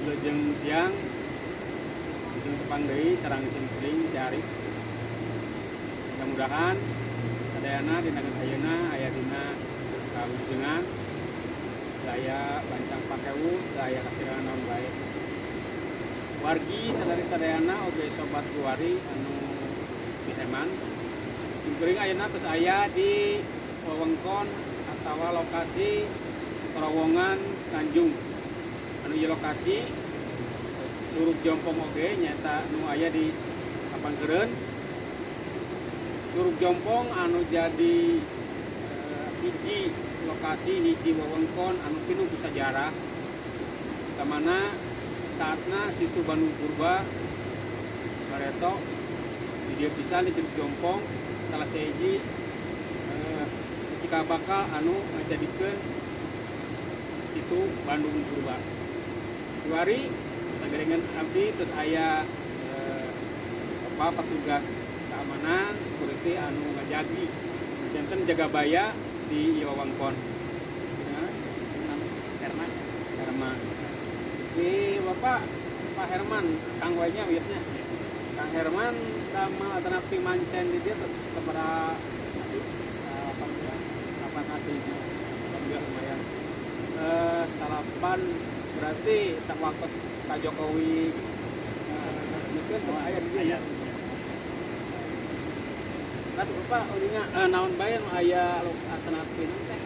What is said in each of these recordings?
Wilujeng siang, wilujeng tepang deui sareng simkuring Ki Aris. Mudah-mudahan sadayana dina ayeuna aya dina kawilujengan, teu aya bancang pakewu, teu aya kasirangan naon wae. Wargi sadari sadayana oge sobat kiwari anu piheman. Simkuring ayeuna tos aya di wewengkon atawa lokasi Terowongan Tanjung. Anu ieu lokasi Curug Jompong oge nyaeta nu aya di Sapangkeureun. Curug Jompong anu jadi hiji lokasi, hiji wewengkon anu pinuh ku sajarah. Kamana saatna Situ Bandung Purba bareto di dieu pisan di Curug Jompong, salah sahiji cikal bakal anu ngajadikeun Situ Bandung Purba. Kiwari sagarengan abdi terus aya apa petugas keamanan security anu ngajagi janten jaga baya di ieu wewengkon. Ya, Herman. Herman. Di Bapak Pak Herman, Kang wae nya wietnya. Kang Herman sama atanapi mancen di dieu terus sabaraha Delapan bulan. Kapan aslinya? Alhamdulillah lumayan. Salapan berarti sewaktu Pak Jokowi mungkin oh, aya di dieu ya. Terus Bapak udinya naon bae nu aya atanapi teh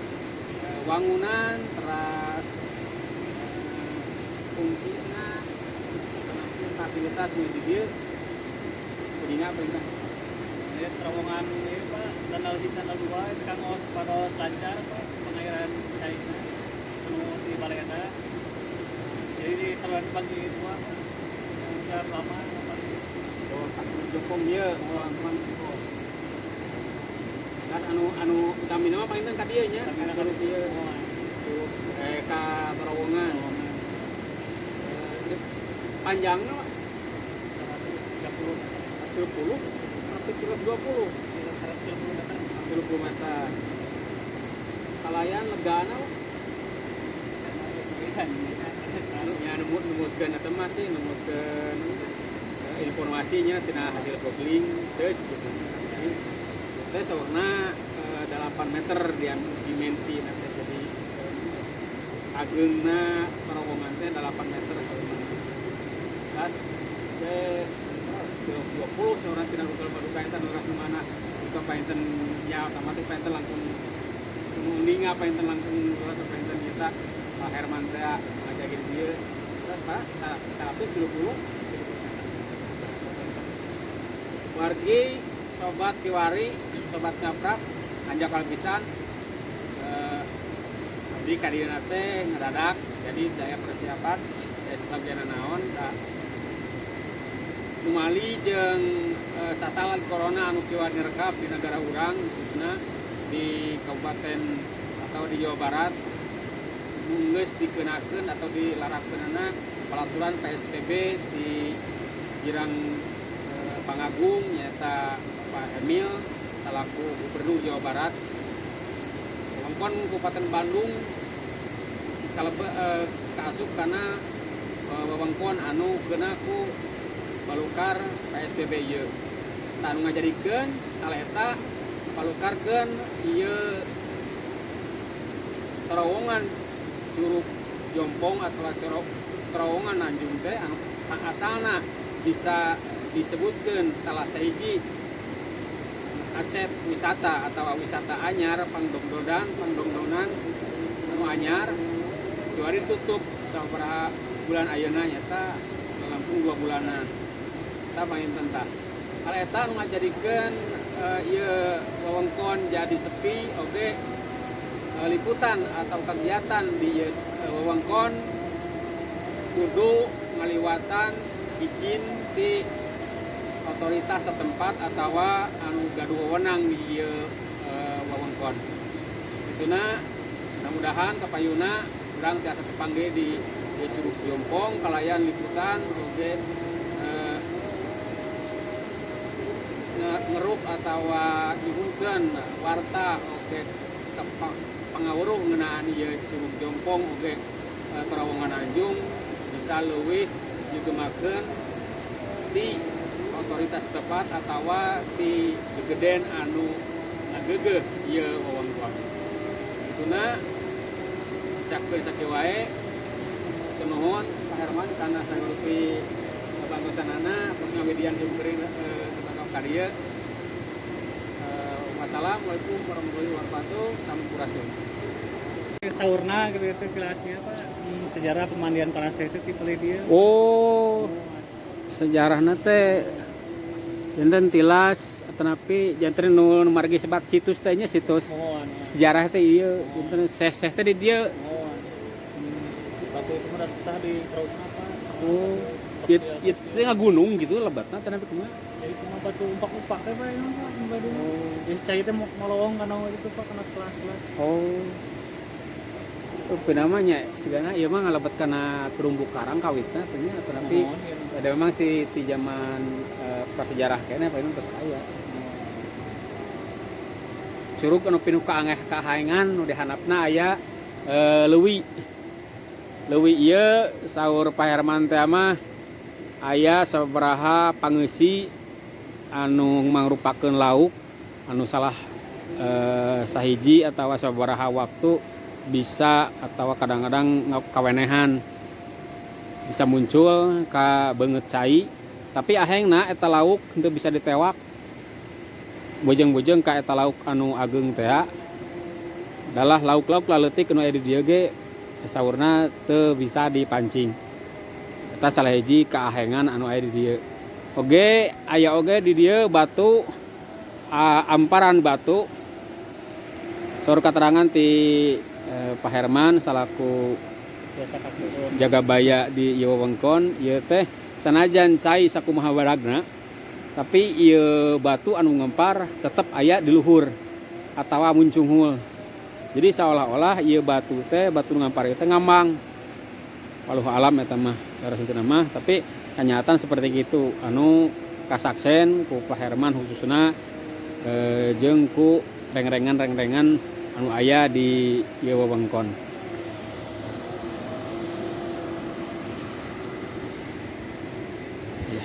wangunan teras fungsina atanapi fasilitas nu di dieu udinya apa ini? Ini terowongan ini, Pak, tunnel di tunnel 2 itu kan os paros lancar, Pak, pengairan cairnya anu di balai. Jadi di saluran bagi dua, Pak. Yang lama, Pak. Oh, Curug Jompong ieu, oh, teman. Kan anu anu utamina mah paling ka dieu nya, ka curug ieu. Curug ka terowongan. Panjangna, Pak? 130. 30 tapi 120. 130 meter. 30 meter. Kalayan legana, Pak? Anu ya numutkeun eta mah sih numutkeun informasinya tina hasil googling search gitu. Jadi teh saurna 8 meter dimensi nanti, jadi ageungna terowongan teh 8 meter saurna. Tas teh 120 saurna tina Google baru painten uras nu mana buka painten ya otomatis painten langkung uninga, painten langkung uras painten kita Pak Herman teh ngajagin dieu. Terus Pak 120. Wargi sobat kiwari, sobat ngaprak, hanjakal pisan. Abdi ka dieu teh ngadadak, jadi daya persiapan daya sabjana naon da numali jeung sasalan corona anu kiwari direkap di negara urang, khususna di kabupaten atau di Jawa Barat nu geus dikenakeun atau dilarapkeunana peraturan PSBB di Girang Pangagung nyaeta Pak Emil selaku Gubernur Jawa Barat. Wewengkon Kabupaten Bandung kalebe kaasup kana wewengkon anu kena ku balukar PSBB ieu. Tah, anu ngajadikeun hal eta palukarkeun ieu terowongan Curug Jompong atau curug terowongan Nanjung teh anu asalna bisa disebutkan salah sahiji aset wisata atau wisata anyar pangdongdodan pangdongdonan anu anyar kiwari tutup sabaraha bulan ayeuna, nyata langkung 2 bulanan eta panginten. Tah, hal eta anu ngajadikeun ieu wewengkon jadi sepi oge liputan atau kegiatan di ieu wewengkon kudu ngaliwatan. izin ti otoritas setempat atawa anu gaduh wewenang di ieu wewengkon. Ituna mudah-mudahan kapayuna urang tiasa tepang deui di ieu Curug Jompong kalayan liputan oge ngeruk atawa nyuhunkeun warta oge pangawuruh ngeunaan ieu Curug Jompong oge Terowongan Anjung bisa leuwih digemakeun ti otoritas setempat atawa ti gegeden anu ngageugeuh ieu wewengkon. Ituna cakeur sakieu wae. Nuhun Pak Herman karena sanuruti bantosanana terus ngawidian simkuring tetangkap ka dieu. Wassalamualaikum warahmatullahi wabarakatuh. Sampurasun. Saurna gitu itu kelasnya, Pak. Sejarah pemandian paraseh itu ti palih dieu. Oh, sejarahna teh janten tilas atanapi janten nu margi sebat situs teh nya, situs Mohon. Sejarah teh ieu janten seh-seh teh di dieu. Mohon. Batu itu mah susah di terowongan, Pak. Oh, ieu ieu teh gunung gitu lebatna tanapi kumaha? Jadi cuma batu umpak-umpak teh, Pak, ini, Pak, nu Badung. Jadi cai teh mau melowong kana itu, Pak, kana sela-sela. Oh. Oh, namanya sigana ieu mah ngalebet kana terumbu karang kawitna teh nya, tapi Mohon, iya. ada memang sih di zaman prasejarah keneh apa ini terus aya. Curug anu pinuh kaangeh kahaengan nu dihandapna aya leuwi. Leuwi ieu saur Pak Herman teh mah aya sabaraha pangeusi anu mangrupakeun lauk anu salah sahiji atawa sabaraha waktu bisa atau kadang-kadang kawenehan bisa muncul ka beungeut cai, tapi ahengna eta lauk henteu bisa ditewak bojeng-bojeng ka eta lauk anu ageng teh adalah lauk-lauk laleutik anu aya di dieu ge saurna teu bisa dipancing. Eta salah hiji kaahengan anu aya di dieu. Oge aya oge di dieu batu amparan batu. Saur katerangan ti Pak Herman salaku jagabaya di ieu wewengkon ieu teh, sanajan cai sakumaha baragna tapi ieu batu anu ngempar tetep aya di luhur atawa muncunghul. Jadi seolah-olah ieu batu teh, batu nu ngampar ieu teh ngambang. Wallahu alam eta mah leres henteu mah, tapi kenyataan seperti itu anu kasaksen ku Pak Herman khususna jeung ku rengrengan-rengrengan anu aya di ieu wewengkon. Ya.